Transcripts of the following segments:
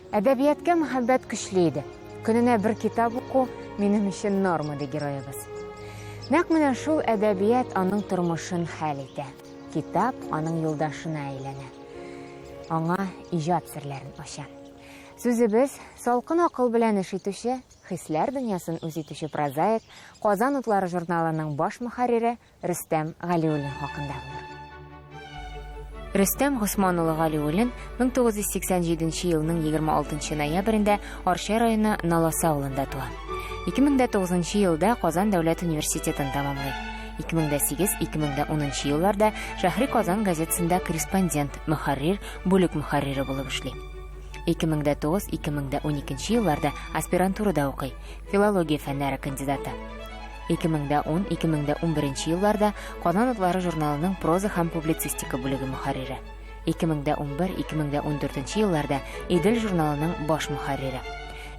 Әдәбияткә мәхәббәт көчле иде. Көненә бер китап уку минем өчен норма, ди героебыз. Нәкъ менә шул әдәбият аның тормышын хәл итә. Китап аның юлдашына әйләнә. Аңа иҗат серләрен ача. Сүзебез салкын акыл белән эш итүче, хисләр дөньясын үз итүче прозаик, Казан утлары журналының баш мөхәррире Рөстәм Галиуллин хакында булыр. Рөстәм Госман улы Галиуллин 1987 елның 26 ноябрендә Арча районы Наласа авылында туа. 2009 елда Казан дәүләт университетын тәмамлый. 2008-2010 елларда Шәһри Казан газетасында корреспондент, мөхәррир, бүлек мөхәррире булып эшли. 2009-2012 елларда аспирантурада укый, филология фәннәре кандидаты. 2010-2011 елларда Казан утлары журналының проза һәм публицистика бүлеге мөхәррире. 2011-2014 елларда Идел журналының баш мөхәррире.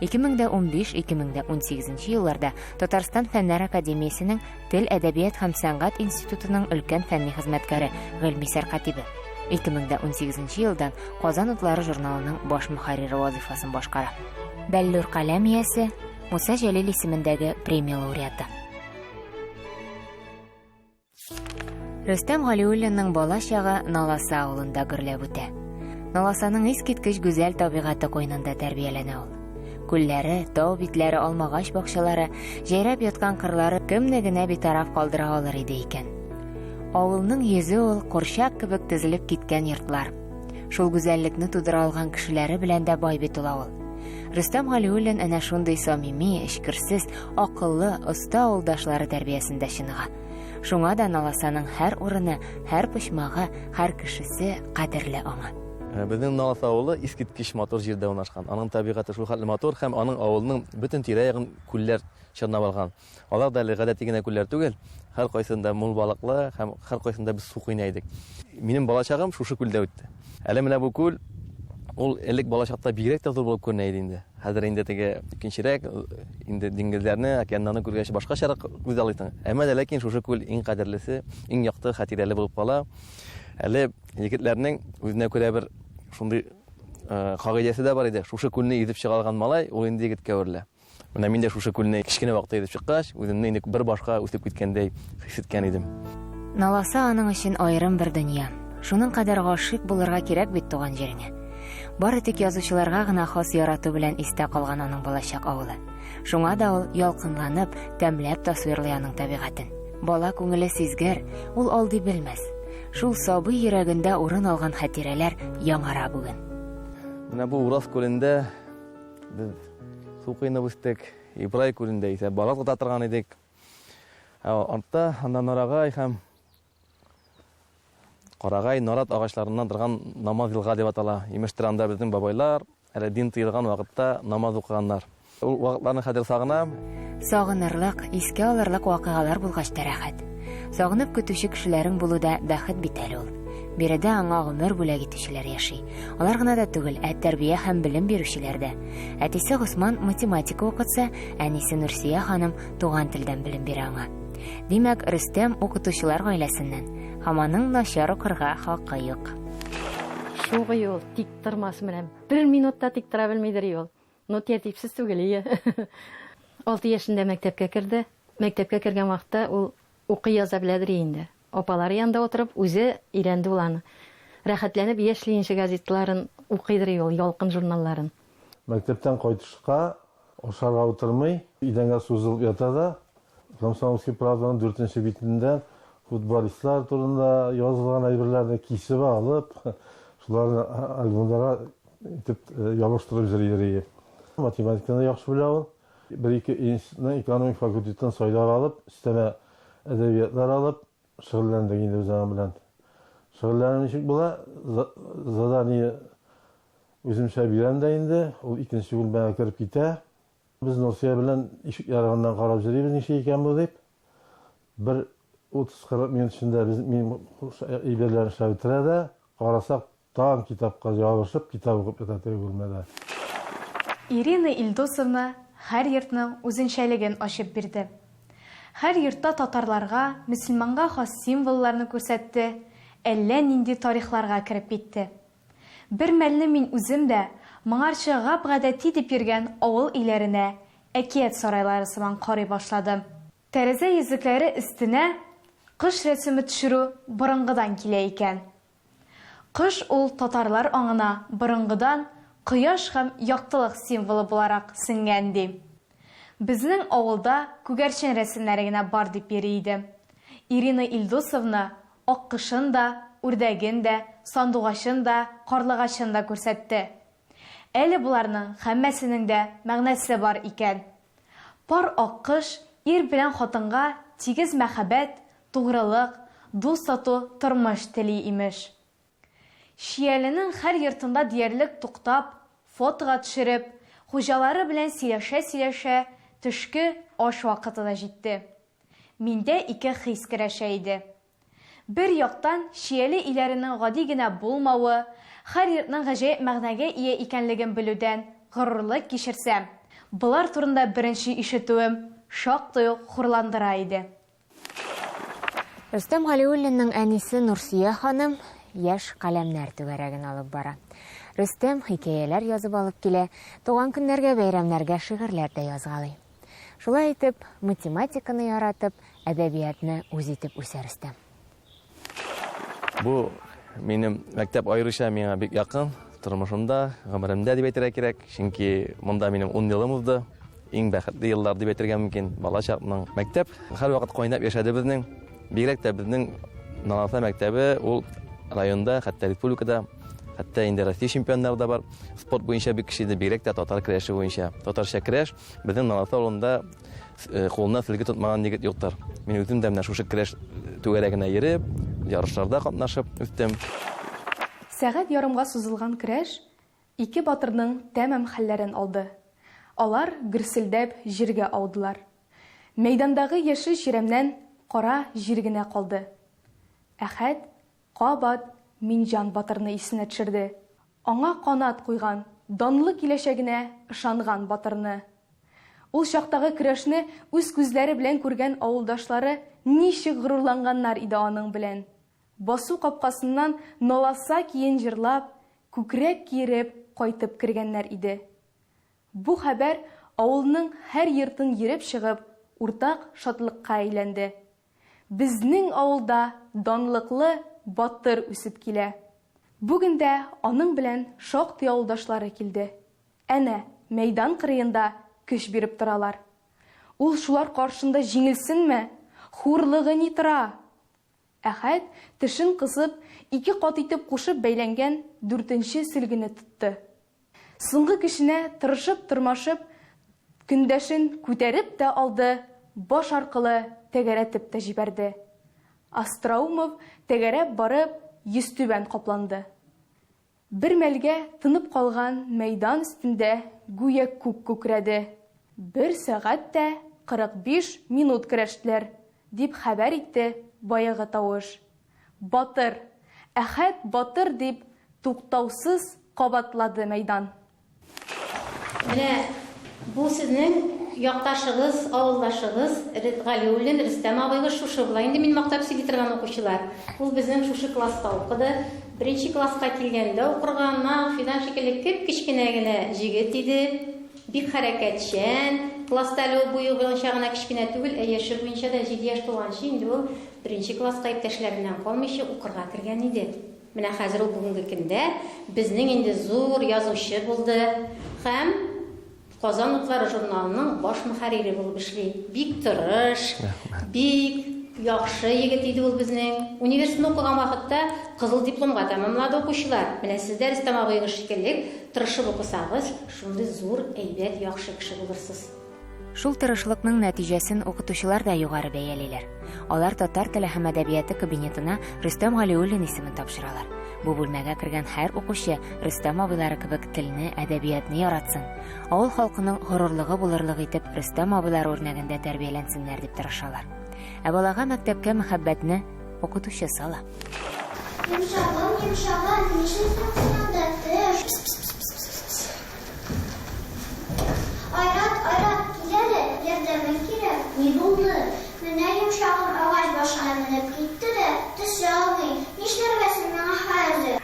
2015-2018 елларда Татарстан Фәннәр академиясенең Тел, әдәбият һәм сәнгать институтының өлкән фәнни хезмәткәре, гыйльми сәркатибе. 2018 елдан Казан утлары журналының баш мөхәррире вазыйфасын башкара. Бәллүр каләм иясе, Муса Җәлил исемендәге премия лауреаты. Рөстәм Галиуллинның бала чагы Наласа авылында гөрләп үтә. Наласаның искиткеч гүзәл табигате куенында тәрбияләнә ул. Күлләре, тау битләре, алмагач бакчалары, җәйрәп яткан кырлары кемне генә битараф калдыра алыр иде икән. Авылның йөзе ул курчак кебек тезелеп киткән йортлар. Шул гүзәллекне тудыра алган кешеләре белән дә бай бит ул авыл. Рөстәм Галиуллин әнә шундый самими, эчкерсез, акыллы, оста авылдашлары тәрбиясендә чыныга. Шуңа да Наласаның һәр урыны, һәр почмагы, һәр кешесе кадерле аңа. Э, безнең Наласа авылы искиткеч матур җирдә урнашкан. Аның табигате шул хәтле матур һәм аның авылының бөтен тирә-ягын күлләр чорнап алган. Алар да әле гадәти генә күлләр түгел, һәркайсында мул балыклы һәм һәркайсында без су коена идек. Минем балачагым шушы күлдә үтте. Әле менә бу күл ул элек балачакта бигрәк тә зур булып күренә иде инде. Хәзер инде теге икенчерәк, инде диңгезләрне, океаннарны күргәч башкачарак күз алыйсың. Әмма дә ләкин шушы күл иң кадерлесе, иң якты, хатирәле булып кала. Әле егетләрнең үзенә күрә бер шундый э, кагыйдәсе дә бар иде. Шушы күлне йөзеп чыга алган малай, ул инде егеткә әверелә. Менә мин дә шушы күлне кечкенә вакытта йөзеп чыккач, үземне инде бер башка үсеп киткәндәй хис иткән идем. Наласа аның өчен аерым бер дөнья. Шуның кадәр гашыйк булырга кирәк бит туган җиреңә. Бары тик язучыларга гына хас ярату белән истә калган аның балачак авылы. Шуңа да ул ялкынланып, тәмләп тасвирлый аның табигатен. Бала күңеле сизгер, ул алдый белмәс. Шул сабый йөрәгендә урын алган хатирәләр яңара бүген. Менә бу Урас күлендә без Су коенып үстек. Ибрай күлендә исә балык тота торган идек. Ә артта анда нарагай һәм карагай, нарат агачларыннан торган намаз елга дип атала. Имештер, анда безнең бабайлар әле дин тыелган вакытта намаз укыганнар. Ул вакытларны хәзер сагынам. Сагынырлык, искә алырлык вакыйгалар булгач та рәхәт. Сагынып көтүче кешеләрең булу да бәхет бит әле ул. Биредә аңа гомер бүләк итүчеләр яши. Алар гына да түгел, ә тәрбия һәм белем бирүчеләр дә. Әтисе Госман математика укытса, әнисе Нурсия ханым туган телдән белем бирә аңа. Димәк, Рөстәм укытучылар гаиләсеннән. Һәм аның начар укырга хакы юк. Шугый ул, тик тормас менә. Бер минут та тик тора белмидер ул. Ну, тәртипсез түгел, ие. 6 яшендә мәктәпкә керде. Мәктәпкә кергән вакытта ул укый яза беләдер инде. Апалары янында утырып, үзе өйрәнде ул аны. Рәхәтләнеп Яшь ленинчы газеталарын укыйдыр ул, Ялкын журналларын. Мәктәптән кайтышка ашарга утырмый, идәнгә сузылып ята да, Комсомольский правданың дүртенче битендә футболистлар турында язылган әйберләрне кисеп алып, шуларны альбомнарга итеп ябыштырып йөри. Математиканы яхшы белә ул. Бер-ике институтның экономик факультетын сайлап алып, өстәмә әдәбиятлар алып, шөгыльләндек инде без аның белән. Шөгыльләнү ничек була? Задание үземчә бирәм дә инде, ул икенче бүлмәгә кереп китә. Без Нурсия белән ишек ярыгыннан карап йөрибез, ничек икән бу дип. Бер 30-40 минут эчендә без мин әйберләрен эшләп бетерә дә, карасак, Тагын китапка ябышып, китап укып ята теге бүлмәдә. Ирина Илдусовна һәр йортның үзенчәлеген ачып бирде. Һәр йортта татарларга, мөселманга хас символларны күрсәтте, әллә нинди тарихларга кереп китте. Бер мәлне мин үзем дә, Моңарчы гап-гадәти дип йөргән авыл өйләренә әкият сарайлары сыман карый башладым. Тәрәзә йөзлекләре өстенә кош рәсеме төшерү борынгыдан килә икән. Кош ул татарлар аңына борынгыдан кояш һәм яктылык символы буларак сеңгән, ди. Безнең авылда күгәрчен рәсемнәре генә бар дип йөри иде. Ирина Илдусовна аккошын да, үрдәген дә, сандугачын да, карлыгачын да күрсәтте. Әле боларның һәммәсенең дә мәгънәсе бар икән. Пар аккош ир белән хатынга тигез мәхәббәт, тугрылык, дус-тату тормыш тели, имеш. Чияленең һәр йортында диярлек туктап, фотога төшереп, хуҗалары белән сөйләшә-сөйләшә, төшке аш вакыты да җитте. Миндә ике хис көрәшә иде. Бер яктан, Чияле өйләренең гади генә булмавы, һәр йортның гаҗәеп мәгънәгә ия икәнлеген белүдән горурлык кичерсәм, болар турында беренче ишетүем шактый ук хурландыра иде. Рөстәм Галиуллинның әнисе Нурсөя ханым Яшь каләмнәр түгәрәген алып бара. Рөстәм хикәяләр язып алып килә, туган көннәргә, бәйрәмнәргә шигырьләр дә язгалый. Шулай итеп, математиканы яратып, әдәбиятны үз итеп үсә Рөстәм. Бу минем мәктәп аеруча миңа бик якын, тормышымда, гомеремдә дип әйтергә кирәк. Чөнки монда минем 10 елым узды. Иң бәхетле еллар дип әйтергә мөмкин, бала чакның. Мәктәп һәрвакыт кайнап яшәде безнең. Бигрәк тә безнең Наласа мәктәбе ул районда, хәтта республикада, хәтта инде Россия чемпионнары да бар. Спорт буенча бик көчле иде, бигрәк тә татар көрәше буенча. Татарча көрәш безнең Наласа авылында Э, кулына сөлге тотмаган егет юктыр. Мин үзем дә менә шушы көрәш түгәрәгенә йөреп, ярышларда катнашып үстем. Сәгать ярымга сузылган көрәш ике батырның тәмам хәлләрен алды. Алар гөрселдәп җиргә аудылар. Мәйдандагы яшел чирәмнән кара җир генә калды. Әхәт кабат Минҗан батырны исенә төшерде. Аңа канат куйган, данлы киләчәгенә ышанган батырны. Ул чактагы көрәшне үз күзләре белән күргән авылдашлары ничек горурланганнар иде аның белән. Басу капкасыннан наласа киен җырлап, күкрәк киереп кайтып кергәннәр иде. Бу хәбәр авылның һәр йортын йөреп чыгып, уртак шатлыкка әйләнде. Безнең авылда данлыклы батыр үсеп килә. Бүген дә аның белән шактый авылдашлары килде. Әнә, мәйдан кырыенда көч биреп торалар. Ул шулар каршында җиңелсенме? Хурлыгы ни тора! Әхәт, тешен кысып, ике кат итеп кушып бәйләнгән дүртенче сөлгене тотты. Соңгы көченә тырышып-тырмашып, көндәшен күтәреп тә алды, баш аркылы тәгәрәтеп тә җибәрде. Остроумов тәгәрәп барып, йөзтүбән капланды. Бер мәлгә тынып калган мәйдан өстендә гүя күк күкрәде. Бер сәгать тә 45 минут көрәштеләр, дип хәбәр итте баягы тавыш. Батыр! Әхәт батыр! дип туктаусыз кабатлады мәйдан. Менә бу сезнең якташыгыз, авылдашыгыз Ред Галиуллин Рөстәм абыегыз шушы була. Инде мин мактап сөйли торган укучылар. Ул безнең шушы класста укыды. Беренче класска килгәндә укырга нәкъ Фидан шикелле кеп-кечкенә генә җегет иде. Бик хәрәкәтчән. Класста әле ул буе буенча гына кечкенә түгел, ә яше буенча да җиде яшь тулганчы инде ул Беренче класска иптәшләреннән калмыйча укырга кергән иде. Менә хәзер ул бүгенге көндә безнең инде зур язучы булды һәм Казан утлары журналының баш мөхәррире булып эшли. Бик тырыш, бик яхшы егет иде ул безнең. Университетны укыган вакытта кызыл дипломга тәмамлады укучылар. Менә сез дә Рөстәм абыегыз шикелле тырышып укысагыз, шундый зур, әйбәт, яхшы кеше булырсыз. Шул тырышлыкның нәтиҗәсен укытучылар да югары бәялиләр. Алар татар теле һәм әдәбияты кабинетына Рөстәм Галиуллин исемен тапшыралар. Бу бүлмәгә кергән һәр укучы Рөстәм абыйлары кебек телне, әдәбиятны яратсын, авыл халкының горурлыгы булырлык итеп Рөстәм абыйлары үрнәгендә тәрбияләнсеннәр дип тырышалар. Ә балага мәктәпкә мәхәббәтне укытучы сала. Йомшагым, йомшагым, нишлисең син анда, төш. Пс-пс-пс-пс-пс. Айрат, Айрат, кил әле, ярдәмең кирәк. Ни булды? Менә йомшагым агач башына менеп китте дә, төшә алмый. Нишләргә соң миңа хәзер?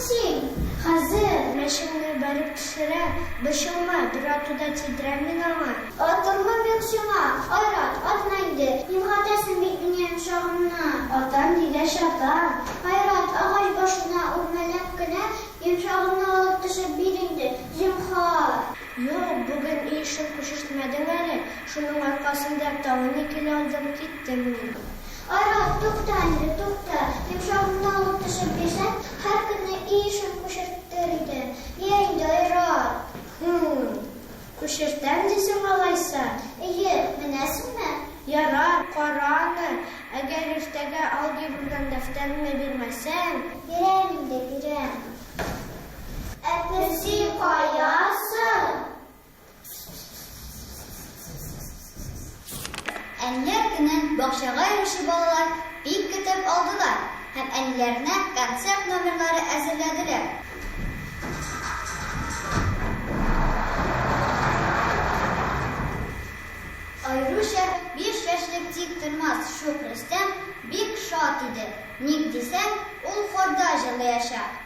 син? Хәзер мәчеңне бәреп төшерәм, борчылма, бер атуда тидерәм мин аңа. Атырмын мин сиңа, Айрат, атма инде, югалтасың бит мине йомшагымны. Атам дигәч атам. Айрат, агач башына үрмәләп кенә йомшагымны алып төшеп бир инде, зинһар. Юк, бүген өй эшен күчертмәдең әле, шуның аркасында тагын икеле алдым киттем мин. Айрат, тукта инде, тукта. Йомшагыңны алып төшеп бирсәң, һәр көнне өй эшен күчерттер идем. Йә инде, Айрат. Һм. Күчертәм дисең алайса? Әйе, менәсеңме? Ярар, кара аны, әгәр иртәгә алгебрадан дәфтәреңне бирмәсәң. Бирәм инде, бирәм. Ә песи кая соң? Әниләр көнен бакчага йөрүче балалар бик көтеп алдылар һәм әниләренә концерт номерлары әзерләделәр. Аеруча 5 яшьлек тиктормас шук Рөстәм бик шат иде, ник дисәң, ул хорда җырлаячак.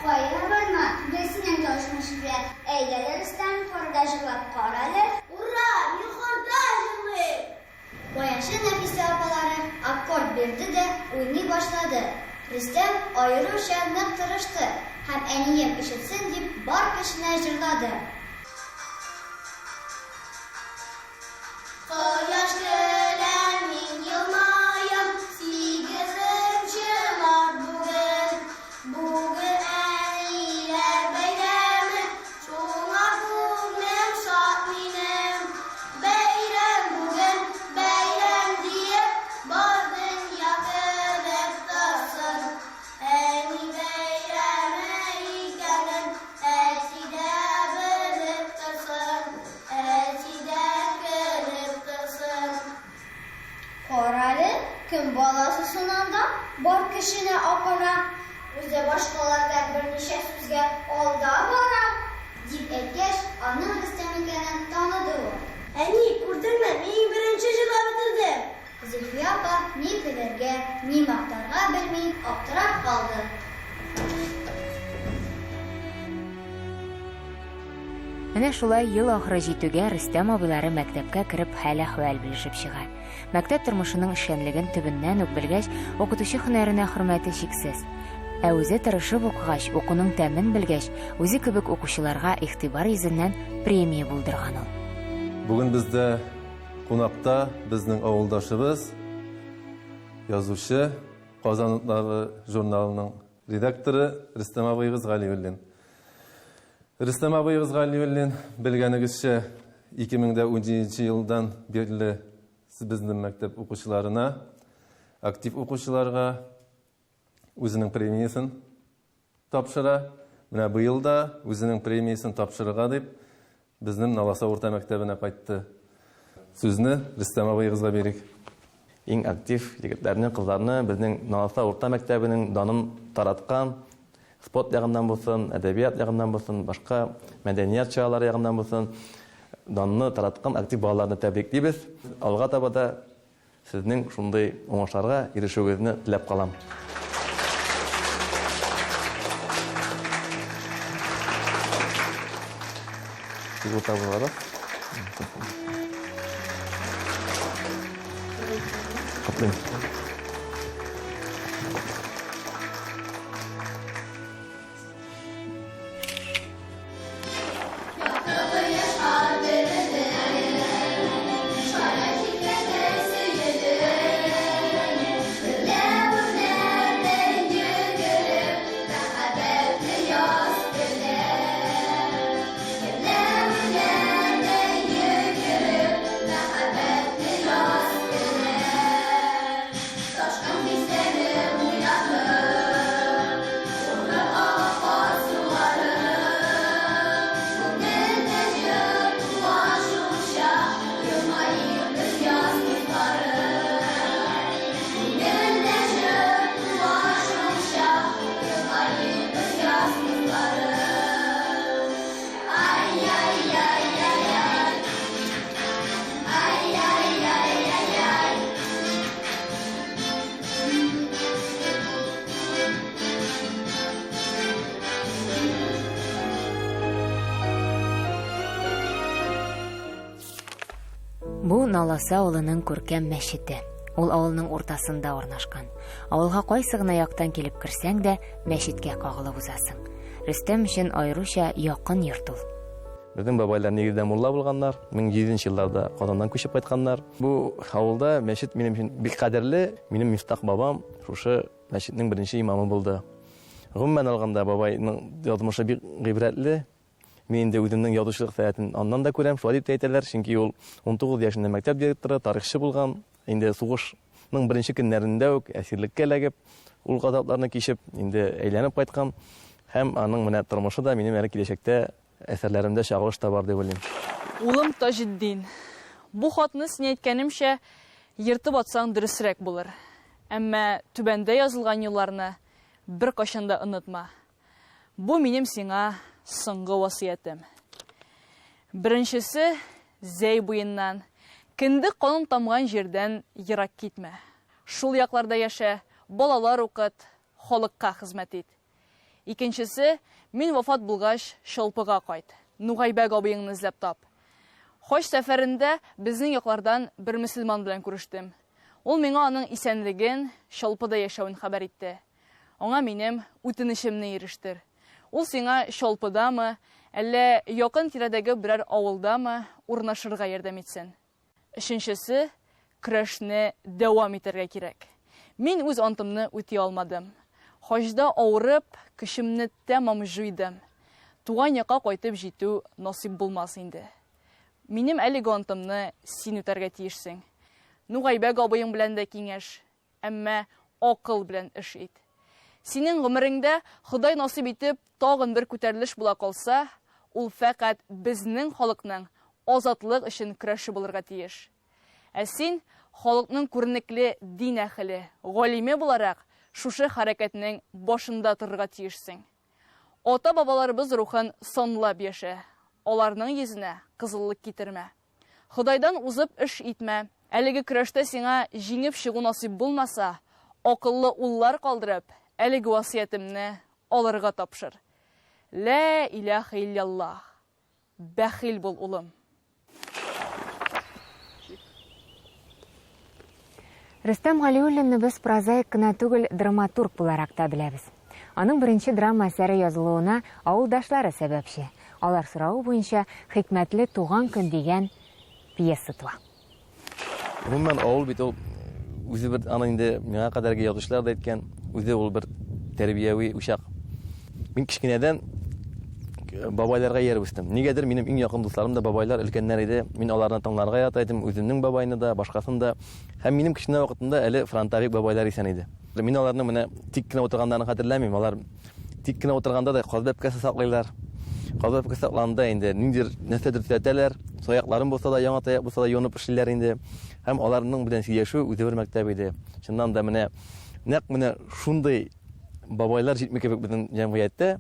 Кая барма, гел синең тавышың ишетелә. Әйдә әле, Рөстәм, хорда җырлап кара әле. Ура, мин хорда җырлыйм! Баянчы Нәфисә апалары аккорд бирде дә уйный башлады. Рөстәм аеруча нык тырышты һәм әнием ишетсен дип бар көченә җырлады. Кояш көлә, мин елмаям, сигезенче март бүген. Бүген әниләр бәйрәме, шуңа күңелем шат минем. Бәйрәм бүген, бәйрәм диеп, бар дөнья көлеп торсын. Әни бәйрәме икәнен әти дә белеп торсын, әти дә көлеп торсын. Кара әле, кем баласы соң анда, бар кешене акыра, үзе башкалардан берничә сүзгә алда бара, дип әйткәч, аның Рөстәм икәнен таныды ул. Әни, күрдеңме, мин беренче җырлап бетердем. Зөлфия апа ни көләргә, ни мактарга белми аптырап калды. Менә шулай ел ахыры җитүгә Рөстәм абыйлары мәктәпкә кереп хәл-әхвәл белешеп чыга. Мәктәп тормышының эшчәнлеген төбеннән үк белгәч, укытучы һөнәренә хөрмәте чиксез. Ә үзе тырышып укыгач, укуның тәмен белгәч, үзе кебек укучыларга игътибар йөзеннән премия булдырган ул. Бүген бездә кунакта безнең авылдашыбыз, язучы, Казан утлары журналының редакторы Рөстәм абыебыз Галиуллин. Рөстәм абыебыз Галиуллин, белгәнегезчә, 2017 елдан бирле безнең мәктәп укучыларына, актив укучыларга үзенең премиясен тапшыра. Менә быел да үзенең премиясен тапшырырга дип безнең Наласа урта мәктәбенә кайтты. Сүзне Рөстәм абыегызга бирик. Иң актив егетләрне, кызларны безнең Наласа урта мәктәбенең данын тараткан, спорт ягыннан булсын, әдәбият ягыннан булсын, башка мәдәният чаралары ягыннан булсын, данны тараткан актив балаларны тәбриклибез. Алга таба да сезнең шундый уңышларга ирешүегезне теләп калам. Котлыйм. Наласа авылының күркәм мәчете. Ул авылның уртасында урнашкан. Авылга кайсы гына яктан килеп керсәң дә, мәчеткә кагылып узасың. Рөстәм өчен аеруча якын йорт ул. Безнең бабайлар нигездә мулла булганнар, 1700 елларда Казаннан күчеп кайтканнар. Бу авылда мәчет минем өчен бик кадерле. Минем Мифтах бабам шушы мәчетнең беренче имамы булды. Гомумән алганда, бабайның язмышы бик гыйбрәтле. Мин инде үземнең язучылык сәләтен аннан да күрәм, шулай дип тә әйтәләр, чөнки ул 19 яшендә мәктәп директоры, тарихчы булган. Инде сугышның беренче көннәрендә үк әсирлеккә эләгеп, ул газапларны кичеп, инде әйләнеп кайткан. Һәм аның менә тормышы да минем әле киләчәктә әсәрләремдә чагылыш табар дип уйлыйм. Улым Таҗетдин, бу хатны син әйткәнемчә ертып атсаң дөресрәк булыр. Әмма түбәндә язылган юлларны беркайчан да онытма. Бу минем сиңа соңгы васыятем. Беренчесе, Зәй буеннан, кендек каның тамган җирдән ерак китмә. Шул якларда яшә, балалар укыт, халыкка хезмәт ит. Икенчесе, мин вафат булгач, Чалпыга кайт, Нугайбәк абыеңны эзләп тап. Хаҗ сәфәрендә безнең яклардан бер мөселман белән күрештем. Ул миңа аның исәнлеген, Чалпыда яшәвен хәбәр итте. Аңа минем үтенечемне ирештер. Ул сиңа Чалпыдамы, әллә якын-тирәдәге берәр авылдамы урнашырга ярдәм итсен. Өченчесе, көрәшне дәвам итәргә кирәк. Мин үз антымны үти алмадым. Хаҗда авырып, көчемне тәмам җуйдым. Туган якка кайтып җитү насыйп булмас инде. Минем әлеге антымны син үтәргә тиешсең. Нугайбәк абыең белән дә киңәш. Әмма акыл белән эш ит. Синең гомереңдә Ходай насыйп итеп тагын бер күтәрелеш була калса, ул фәкать безнең халыкның азатлык өчен көрәше булырга тиеш. Ә син, халыкның күренекле дин әһеле, галиме буларак, шушы хәрәкәтнең башында торырга тиешсең. Ата-бабаларыбыз рухын санлап яшә, аларның йөзенә кызыллык китермә. Ходайдан узып эш итмә. Әлеге көрәштә сиңа җиңеп чыгу насыйп булмаса, акыллы уллар калдырып, әлеге васыятемне аларга тапшыр. Лә иләһә илляллаһ. Бәхил бул, улым. Рөстәм Галиуллинны без прозаик кына түгел, драматург буларак та беләбез. Аның беренче драма әсәре язылуына авылдашлары сәбәпче. Алар соравы буенча Хикмәтле туган көн дигән пьеса туа. Гомумән, авыл бит ул үзе бер, аны инде миңа кадәрге язучылар да әйткән, үзе ул бер тәрбияви учак. Мин кечкенәдән бабайларга ияреп үстем. Нигәдер минем иң якын дусларым да бабайлар, өлкәннәр иде. Мин аларны тыңларга ярата идем, үземнең бабайны да, башкасын да. Һәм минем кечкенә вакытымда әле фронтовик бабайлар исән иде. Мин аларның менә тик кенә утырганнарын хәтерләмим. Алар тик кенә утырганда да каз бәбкәсе саклыйлар. Каз бәбкәсе саклаганда инде ниндидер нәрсәдер төзәтәләр. Таякларын булса да, яңа таяк булса да юнып эшлиләр инде. Һәм аларның белән сөйләшү үзе бер мәктәп иде. Чыннан да менә нәкъ менә шундый бабайлар җитми кебек безнең җәмгыятьтә.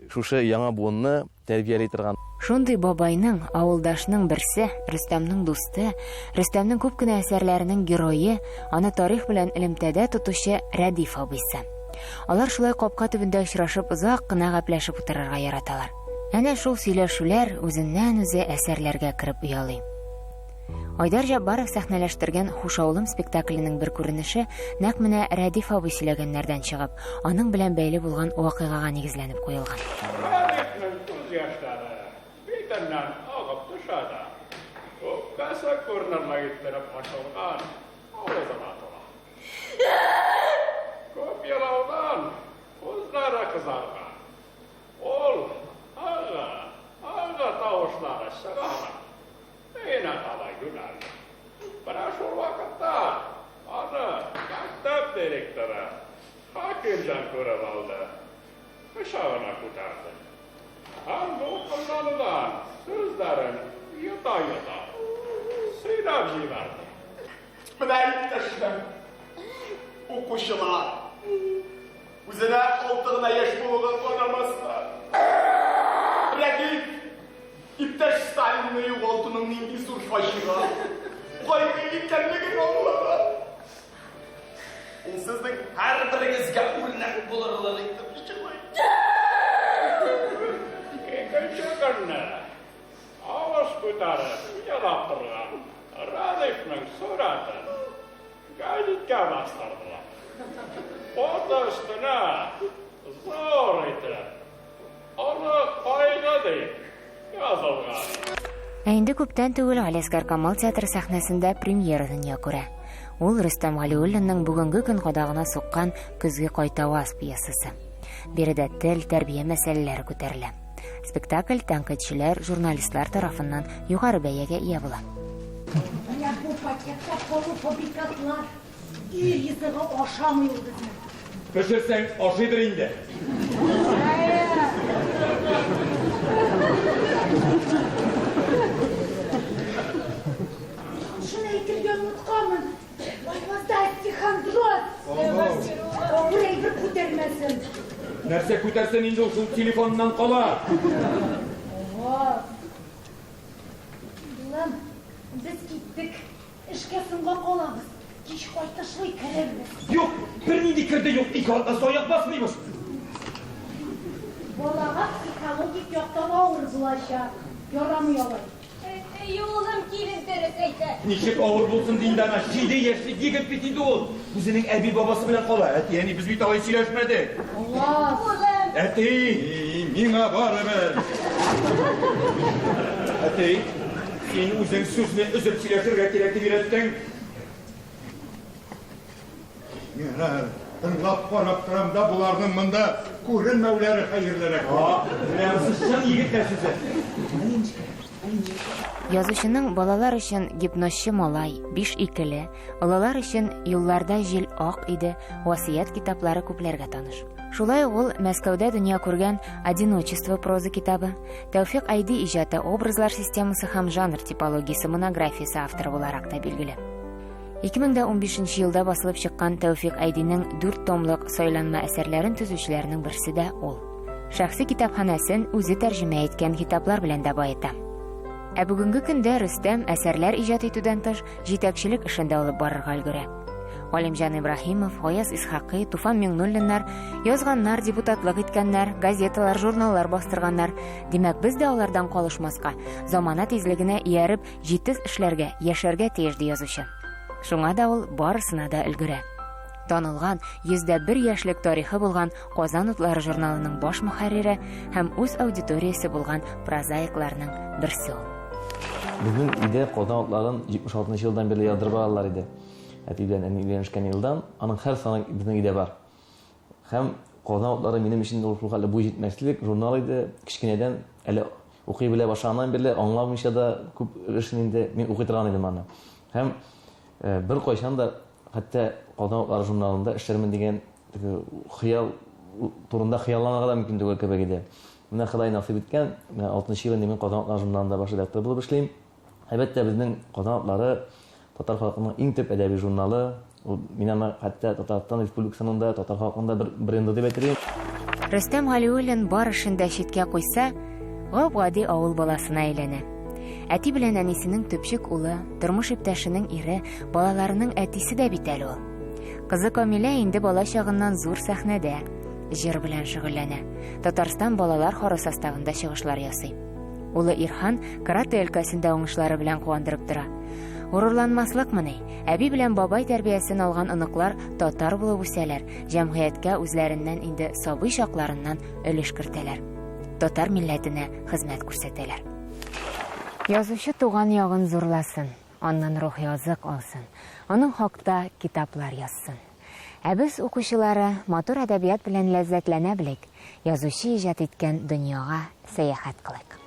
Шушы яңа буынны тәрбияли торган. Шундый бабайның, авылдашның берсе, Рөстәмнең дусты, Рөстәмнең күп кенә әсәрләренең герое, аны тарих белән элемтәдә тотучы Рәдиф абыйсы. Алар шулай капка төбендә очрашып озак кына гәпләшеп утырырга яраталар. Әнә шул сөйләшүләр үзеннән-үзе әсәрләргә кереп оялый. Айдар Җаббаров сәхнәләштергән Хуш авылым спектакленең бер күренеше нәкъ менә Рәдиф абый сөйләгәннәрдән чыгып, аның белән бәйле булган вакыйгага нигезләнеп куелган. Рәдифнең күз яшьләре битеннән агып төшә дә, үпкәсе күренерлек иттереп ачылган авызына тула. Күп елаудан күзләре кызарган. Ул ага, ага тавышлары чыгара. Өенә таба юнәлде. Менә шул вакытта аны мәктәп директоры Хәкимҗан күреп алды. Кочагына күтәрде. Һәм дулкынланудан сүзләрен йота-йота сөйләп җибәрде. Менә иптәшләр, укучылар, үзенә алты гына яшь булуга карамастан, Рәдиф Иптәш Сталинны югалтуның нинди зур фаҗига, кайгы икәнлеген аңлаган. Ул сезнең һәрберегезгә үрнәк булырлык итеп җылый. Икенче көнне авыз күтәреп елап торган Рәдифнең сурәтен гәзиткә бастырдылар. Фото өстенә зур итеп Олы кайгы дип язылган. Ә инде күптән түгел Галиәсгар Камал театры сәхнәсендә премьера дөнья күрә. Ул Рөстәм Галиуллинның бүгенге көн кадагына суккан Көзге кайтаваз пьесасы. Биредә тел, тәрбия мәсьәләләре күтәрелә. Спектакль тәнкыйтьчеләр, журналистлар тарафыннан югары бәягә ия була. Менә бу пакетта полуфабрикатлар. Ир ризыгы ашамый ул безнең. Пешерсәң, ашыйдыр инде. Шуны әйтергә онытканмын. Айвазда остеохондроз. Авыр әйбер күтәрмәсен. Нәрсә күтәрсен инде ул шул телефоннан кала. Ага. Улым, без киттек. Эшкә соңга калабыз. Кич кайтышлый керербез. Юк, бернинди керде юк, ике атна аяк басмыйбыз. Балага психологик яктан авыр булачак. Ярамый алай. Әй, улым, килен дөрес әйтә. Ничек авыр булсын ди инде аңа, җиде яшьлек егет бит инде ул. Үзенең әби-бабасы белән кала. Әти, әни, без бит алай сөйләшмәдек. Улым. Әти! Миңа барыбер. Әти, син үзең сүзне өзеп сөйләшергә кирәк дип өйрәттең. Миңа тыңлап карап торам да, боларның монда күренмәүләре хәерлерәк. Менә монысы чын егетләр сүзе. Язучының балалар өчен Гипнозчы малай, Биш икеле, олылар өчен Юлларда җил ак иде, Васыять китаплары күпләргә таныш. Шулай ук ул Мәскәүдә дөнья күргән Одиночество проза китабы, Тәүфикъ Айди иҗаты образлар системасы һәм жанр типологиясе монографиясе авторы буларак та билгеле. 2015 нче елда басылып чыккан Тәүфикъ Айдинең дүрт томлык сайланма әсәрләрен төзүчеләрнең берсе дә ул. Шәхси китапханәсен үзе тәрҗемә иткән китаплар белән дә баета. Ә бүгенге көндә Рөстәм әсәрләр иҗат итүдән тыш, җитәкчелек эшен дә алып барырга өлгерә. Галимҗан Ибраһимов, Гаяз Исхакый, Туфан Миңнуллиннар язганнар, депутатлык иткәннәр, газеталар, журналлар бастырганнар. Димәк, без дә алардан калышмаска, замана тизлегенә ияреп, Җитез эшләргә, яшәргә тиеш, ди язучы. Шуңа да ул барысына да өлгерә. Танылган, 101 яшьлек тарихы булган Казан утлары журналының баш мөхәррире һәм үз аудиториясе булган прозаикларның берсе ул. Безнең өйдә Казан утларын 76 нчы елдан бирле яздырып алалар иде. Әти белән әни өйләнешкән елдан аның һәр саны безнең өйдә бар. Һәм Казан утлары минем өчен ул шулхәтле буй җитмәслек журнал иде. Кечкенәдән әле укый белә башлаганнан бирле аңламыйча да күп өлешен инде мин укый торган идем аны. Һәм э, беркайчан да хәтта Казан утлары журналында эшләрмен дигән теге хыял турында хыялланырга да мөмкин түгел кебек иде. Менә Ходай насыйп иткән, менә 6 ел инде мин Казан утлары журналында баш редактор булып эшлим. Әлбәттә, безнең Казан утлары татар халкының иң төп әдәби журналы. Ул мин аны хәтта Татарстан Республикасының да, татар халкының да бер бренды дип әйтер идем. Рөстәм Галиуллин бар эшен дә читкә куйса, гап-гади авыл баласына әйләнә. Әти белән әнисенең төпчек улы, тормыш иптәшенең ире, балаларының әтисе дә бит әле ул. Кызы Камилә инде бала чагыннан зур сәхнәдә, җыр белән шөгыльләнә. Татарстан балалар хоры составында чыгышлар ясый. Улы Ирхан каратэ өлкәсендә уңышлары белән куандырып тора. Горурланмаслыкмыни? Әби белән бабай тәрбиясен алган оныклар татар булып үсәләр, җәмгыятькә үзләреннән инде сабый чакларыннан өлеш кертәләр. Татар милләтенә хезмәт күрсәтәләр. Язучы туган ягын зурласын, аннан рухи азык алсын, аның хакта китаплар язсын. Ә без, укучылары, матур әдәбият белән ләззәтләнә белик, язучы иҗат иткән дөньяга сәяхәт кылыйк.